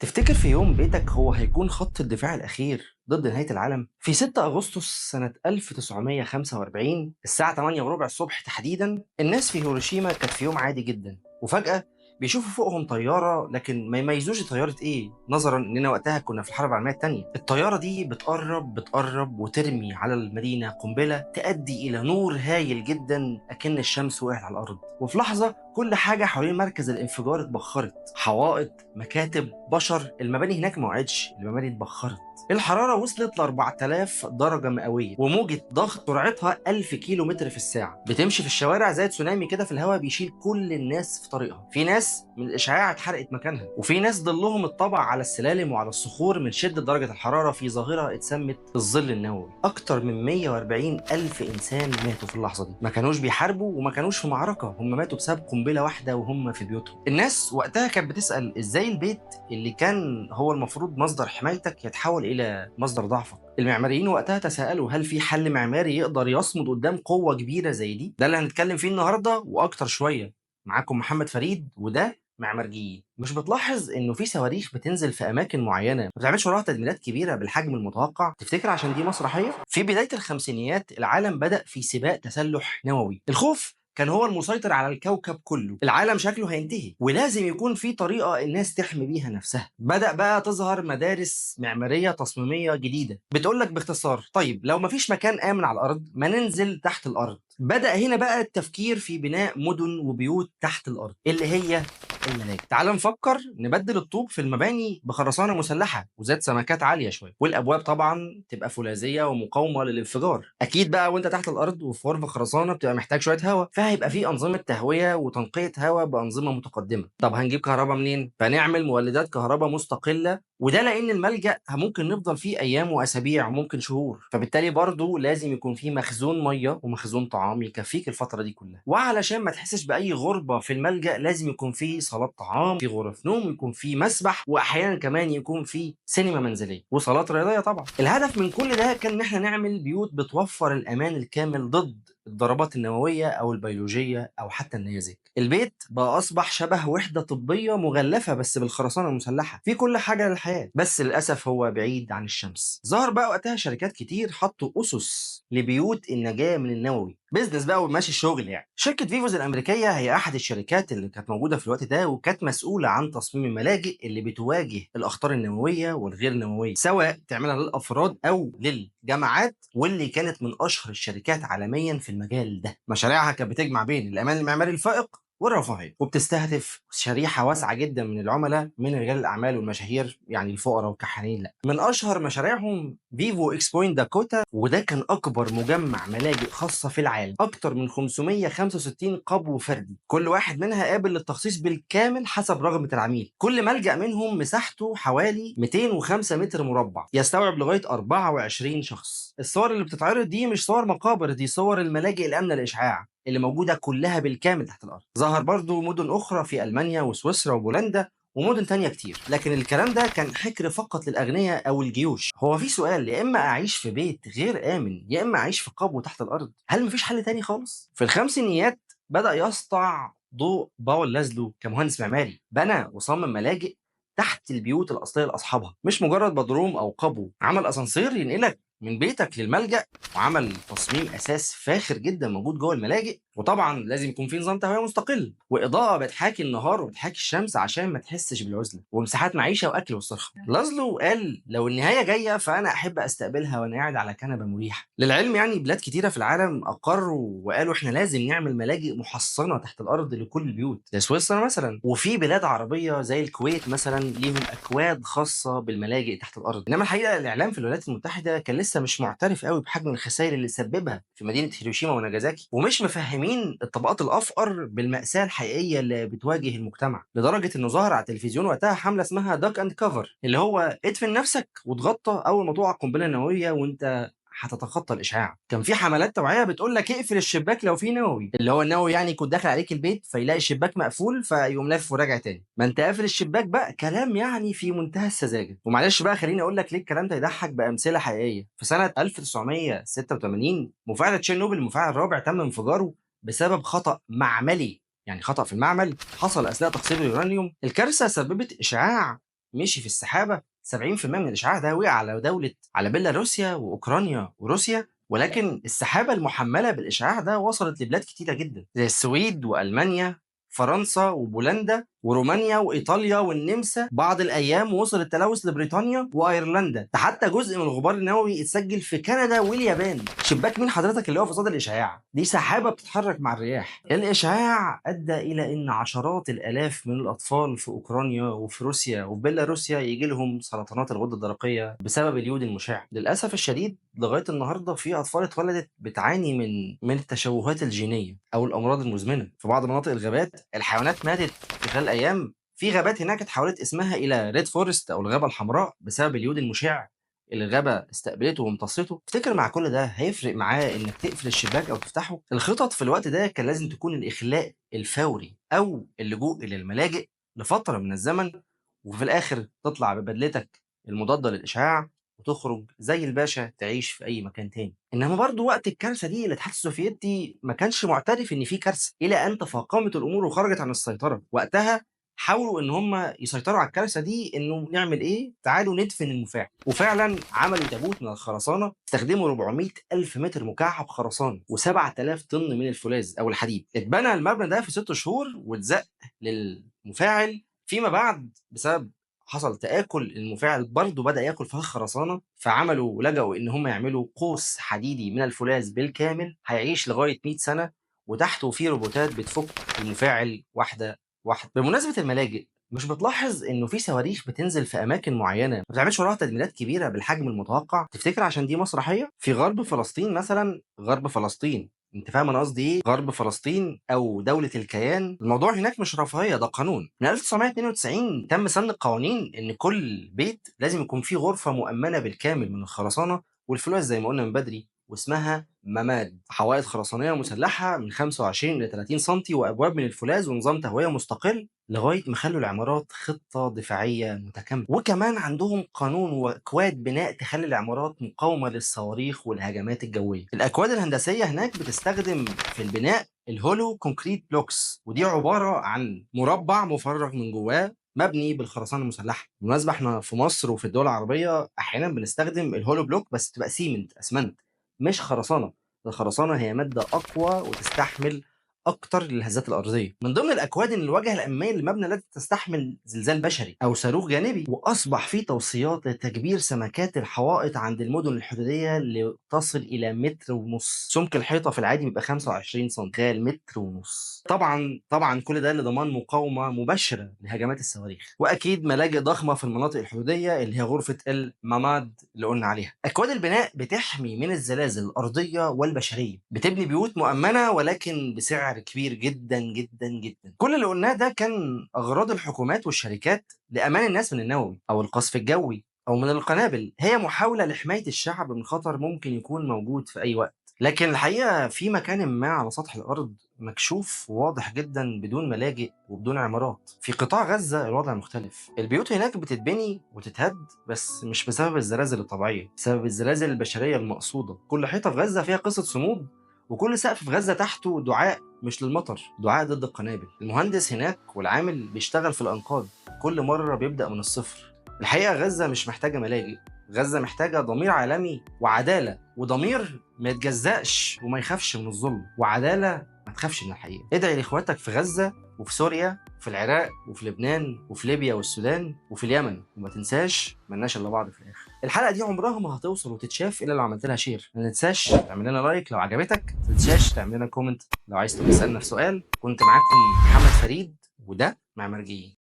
تفتكر في يوم بيتك هو هيكون خط الدفاع الأخير ضد نهاية العالم؟ في 6 أغسطس سنة 1945 الساعة 8:15 الصبح تحديدا، الناس في هيروشيما كانت في يوم عادي جدا، وفجأة بيشوفوا فوقهم طيارة، لكن ما يميزوش طيارة ايه، نظرا اننا وقتها كنا في الحرب العالمية الثانية. الطيارة دي بتقرب بتقرب وترمي على المدينة قنبلة تؤدي الى نور هايل جدا اكن الشمس وقعت على الارض. وفي لحظة كل حاجة حوالين مركز الانفجار اتبخرت، حوائط، مكاتب، بشر، المباني هناك ما وقعتش، المباني اتبخرت. الحرارة وصلت ل 4000 درجة مئوية، وموجة ضغط سرعتها 1000 كيلو متر في الساعة، بتمشي في الشوارع زي تسونامي كده في الهواء، بيشيل كل الناس في طريقها. في ناس من الإشعاع اتحرقت مكانها، وفي ناس ظلهم اتطبع على السلالم وعلى الصخور من شدة درجة الحرارة في ظاهرة اتسمت الظل النووي. أكتر من 140 ألف إنسان ماتوا في اللحظة دي، ما كانوش بيحاربوا وما كانوش في معركة، هم ماتوا بسبب قنبلة واحدة وهم في بيوتهم. الناس وقتها كانت بتسأل إزاي البيت اللي كان هو المفروض مصدر حمايتك يتحول إلى مصدر ضعفك. المعماريين وقتها تساءلوا هل في حل معماري يقدر يصمد قدام قوة كبيرة زي دي؟ ده اللي هنتكلم فيه النهاردة وأكتر شوية. معاكم محمد فريد وده معمارجيين. مش بتلاحظ انه في صواريخ بتنزل في اماكن معينة ما بتعملش وراها تدميرات كبيرة بالحجم المتوقع؟ تفتكر عشان دي مسرحية؟ في بداية الخمسينيات العالم بدا في سباق تسلح نووي. الخوف كان هو المسيطر على الكوكب كله، العالم شكله هينتهي ولازم يكون في طريقة الناس تحمي بيها نفسها. بدأ بقى تظهر مدارس معمارية تصميمية جديدة بتقولك باختصار طيب لو مفيش مكان آمن على الأرض ما ننزل تحت الأرض. بدأ هنا بقى التفكير في بناء مدن وبيوت تحت الأرض اللي هي الملاجئ. تعال نفكر نبدل الطوب في المباني بخرسانة مسلحة وذات سمكات عالية شوية، والأبواب طبعا تبقى فولاذية ومقاومة للانفجار. أكيد بقى وأنت تحت الأرض وفي غرفة خرسانة بتبقى محتاج شوية هواء، فهيبقى في أنظمة تهوية وتنقية هواء بأنظمة متقدمة. طب هنجيب كهرباء منين؟ فنعمل مولدات كهرباء مستقلة، وده لأن الملجأ ممكن نفضل فيه أيام وأسابيع وممكن شهور، فبالتالي برضو لازم يكون فيه مخزون مية ومخزون طعام يكفيك الفترة دي كلها. وعلشان ما تحسش بأي غربة في الملجأ لازم يكون فيه صالات طعام، في غرف نوم، يكون فيه مسبح، وأحيانا كمان يكون فيه سينما منزلية وصالات رياضية طبعا. الهدف من كل ده كان إن احنا نعمل بيوت بتوفر الأمان الكامل ضد الضربات النووية أو البيولوجية أو حتى النيازك. البيت بقى أصبح شبه وحدة طبية مغلفة بس بالخرسانة المسلحة، في كل حاجة للحياة، بس للأسف هو بعيد عن الشمس. ظهر بقى وقتها شركات كتير حطوا أسس لبيوت النجاة من النووي، business بقى وماشي الشغل يعني. شركة فيفوز الأمريكية هي أحد الشركات اللي كانت موجودة في الوقت ده، وكانت مسؤولة عن تصميم الملاجئ اللي بتواجه الأخطار النووية والغير نووية، سواء تعملها للأفراد أو للجامعات، واللي كانت من أشهر الشركات عالميا في المجال ده. مشاريعها كانت بتجمع بين الأمان المعماري الفائق والرفاهية، وبتستهدف شريحة واسعة جدا من العملاء من رجال الأعمال والمشاهير، يعني الفقراء والكحانين. لا، من أشهر مشاريعهم فيفو اكس بوينت داكوتا، وده كان أكبر مجمع ملاجئ خاصة في العالم، أكتر من 565 قبو فردي، كل واحد منها قابل للتخصيص بالكامل حسب رغبة العميل. كل ملجأ منهم مساحته حوالي 205 متر مربع، يستوعب لغاية 24 شخص. الصور اللي بتتعرض دي مش صور مقابر، دي صور الملاجئ الآمنة للإشعاع اللي موجودة كلها بالكامل تحت الأرض. ظهر برضو مدن أخرى في ألمانيا وسويسرا وبولندا ومدن تانية كتير، لكن الكلام ده كان حكر فقط للأغنياء أو الجيوش. هو في سؤال، يا إما أعيش في بيت غير آمن يا إما أعيش في قبو تحت الأرض، هل مفيش حل تاني خالص؟ في الخمسينيات بدأ يسطع ضوء باول لازلو كمهندس معماري، بنى وصمم ملاجئ تحت البيوت الأصلية لأصحابها، مش مجرد بدروم أو قبو. عمل أسانسير ينقلك من بيتك للملجأ، وعمل تصميم أساس فاخر جدا موجود جوه الملاجئ، وطبعا لازم يكون في نظام تهوية مستقل، وإضاءة بتحاكي النهار وبتحاكي الشمس عشان ما تحسش بالعزلة، ومساحات معيشة وأكل وصرخة. لازلو قال لو النهاية جاية فأنا أحب أستقبلها وأنا قاعد على كنبة مريحة. للعلم يعني بلاد كتيرة في العالم أقروا وقالوا إحنا لازم نعمل ملاجئ محصنة تحت الأرض لكل البيوت، زي سويسرا مثلا، وفي بلاد عربية زي الكويت مثلا ليهم أكواد خاصة بالملاجئ تحت الأرض. إنما الحقيقة الإعلام في الولايات المتحدة كان لسه مش معترف قوي بحجم الخسائر اللي سببها في مدينة هيروشيما وناجازاكي، ومش مفهمين الطبقات الأفقر بالمأساة الحقيقية اللي بتواجه المجتمع، لدرجة إنه ظهر على التلفزيون وقتها حملة اسمها duck and cover، اللي هو ادفن نفسك وتغطى أول ما تقع قنبلة نووية وأنت هتتخطى الاشعاع. كان في حملات توعيه بتقول لك اقفل الشباك لو في نووي، اللي هو النووي يعني يكون داخل عليك البيت فيلاقي الشباك مقفول فيقوم لافف وراجع تاني، ما انت قافل الشباك بقى. كلام يعني في منتهى السذاجة. ومعلش بقى خليني اقول لك ليه الكلام ده يضحك بامثلة حقيقية. في سنة 1986 مفاعل تشيرنوبل المفاعل الرابع تم انفجاره بسبب خطأ معملي، يعني خطأ في المعمل حصل أثناء تخصيب اليورانيوم. الكارثة سببت إشعاع مشي في السحابة، 70% من الإشعاع ده وقع على دولة على بيلاروسيا وأوكرانيا وروسيا، ولكن السحابة المحملة بالإشعاع ده وصلت لبلاد كتيرة جدا زي السويد وألمانيا، فرنسا وبولندا ورومانيا وإيطاليا والنمسا. بعض الأيام وصل التلوث لبريطانيا وأيرلندا، ده حتى جزء من الغبار النووي اتسجل في كندا واليابان. شباك مين حضرتك اللي هو قصاد الإشعاع؟ دي سحابة بتتحرك مع الرياح. الإشعاع أدى إلى إن عشرات الآلاف من الأطفال في أوكرانيا وفي روسيا وفي بيلاروسيا يجي لهم سرطانات الغدة الدرقية بسبب اليود المشع. للأسف الشديد لغاية النهاردة في أطفال اتولدت بتعاني من التشوهات الجينية أو الأمراض المزمنة. في بعض مناطق الغابات الحيوانات ماتت في خلال أيام. في غابات هناك اتحولت اسمها إلى red forest أو الغابة الحمراء بسبب اليود المشع اللي الغابة استقبلته وامتصته. تفتكر مع كل ده هيفرق معاه إنك تقفل الشباك أو تفتحه؟ الخطط في الوقت ده كان لازم تكون الإخلاء الفوري أو اللجوء إلى الملاجئ لفترة من الزمن، وفي الآخر تطلع ببدلتك المضادة للإشعاع وتخرج زي الباشا تعيش في أي مكان تاني. إنما برضو وقت الكارثة دي الاتحاد السوفيتي ما كانش معترف إن في كارثة، إلى أن تفاقمت الأمور وخرجت عن السيطرة. وقتها حاولوا إن هم يسيطروا على الكارثة دي، إنه نعمل إيه؟ تعالوا ندفن المفاعل. وفعلا عملوا تابوت من الخرسانة، استخدموا 400 ألف متر مكعب خرسانة و7000 طن من الفولاذ أو الحديد. اتبنى المبنى ده في 6 شهور واتزق للمفاعل. فيما بعد بسبب حصل تآكل المفاعل برضه بدأ ياكل في الخرسانة، فعملوا لجأوا إن هم يعملوا قوس حديدي من الفولاذ بالكامل هيعيش لغاية 100 سنة، وتحته فيه روبوتات بتفك المفاعل واحدة واحدة. بمناسبة الملاجئ، مش بتلاحظ إنه في صواريخ بتنزل في أماكن معينة ما بتعملش وراها تدميرات كبيرة بالحجم المتوقع؟ تفتكر عشان دي مسرحية؟ في غرب فلسطين مثلا، غرب فلسطين، انت فاهم انا قصدي ايه؟ غرب فلسطين او دولة الكيان، الموضوع هناك مش رفاهية، ده قانون. من 1992 تم سن قوانين ان كل بيت لازم يكون فيه غرفة مؤمنة بالكامل من الخرسانة والفولاذ زي ما قلنا من بدري، واسمها مماد، حوائط خرسانية مسلحة من 25 إلى 30 سم وأبواب من الفولاذ ونظام تهوية مستقل، لغاية ما خلوا العمارات خطة دفاعية متكاملة. وكمان عندهم قانون وأكواد بناء تخلي العمارات مقاومة للصواريخ والهجمات الجوية. الأكواد الهندسية هناك بتستخدم في البناء ال hollow concrete blocks، ودي عبارة عن مربع مفرغ من جواه مبني بالخرسانه المسلحة. بالمناسبة احنا في مصر وفي الدول العربية احيانا بنستخدم ال hollow block، بس تبقى cement، اسمنت، مش خرسانه. الخرسانه هي مادة اقوى وتستحمل اكتر للهزات الارضية. من ضمن الاكواد ان الواجهة الامامية للمبنى لا تستحمل زلزال بشري او صاروخ جانبي، واصبح في توصيات لتكبير سمكات الحوائط عند المدن الحدوديه لتصل الى 1.5 متر. سمك الحيطة في العادي بيبقى 25 سم، تخيل 1.5 متر. طبعا كل ده لضمان مقاومة مباشرة لهجمات الصواريخ. واكيد ملاجئ ضخمة في المناطق الحدوديه اللي هي غرفة المماد اللي قلنا عليها. اكواد البناء بتحمي من الزلازل الارضية والبشريه، بتبني بيوت مؤمنة ولكن بسعر كبير جدا جدا جدا. كل اللي قلناه ده كان اغراض الحكومات والشركات لامان الناس من النووي او القصف الجوي او من القنابل، هي محاولة لحماية الشعب من خطر ممكن يكون موجود في اي وقت. لكن الحقيقة في مكان ما على سطح الارض مكشوف وواضح جدا بدون ملاجئ وبدون عمارات. في قطاع غزة الوضع مختلف، البيوت هناك بتتبني وتتهد، بس مش بسبب الزلازل الطبيعية، بسبب الزلازل البشرية المقصودة. كل حيطة في غزة فيها قصة صمود، وكل سقف في غزة تحته دعاء مش للمطر، دعاء ضد القنابل. المهندس هناك والعامل بيشتغل في الأنقاض، كل مرة بيبدأ من الصفر. الحقيقة غزة مش محتاجة ملاجئ، غزة محتاجة ضمير عالمي وعدالة، وضمير ما يتجزأش وما يخافش من الظلم، وعدالة ما تخافش من الحقيقة. ادعي لإخواتك في غزة وفي سوريا وفي العراق وفي لبنان وفي ليبيا والسودان وفي اليمن، وما تنساش ملناش الا بعض في الاخر. الحلقة دي عمرها ما هتوصل وتتشاف الا لو عملت لها share. ما تنساش تعمل لنا like لو عجبتك، ما تنساش تعمل لنا comment لو عايز تسالنا في سؤال. كنت معاكم محمد فريد، وده معمارجيين.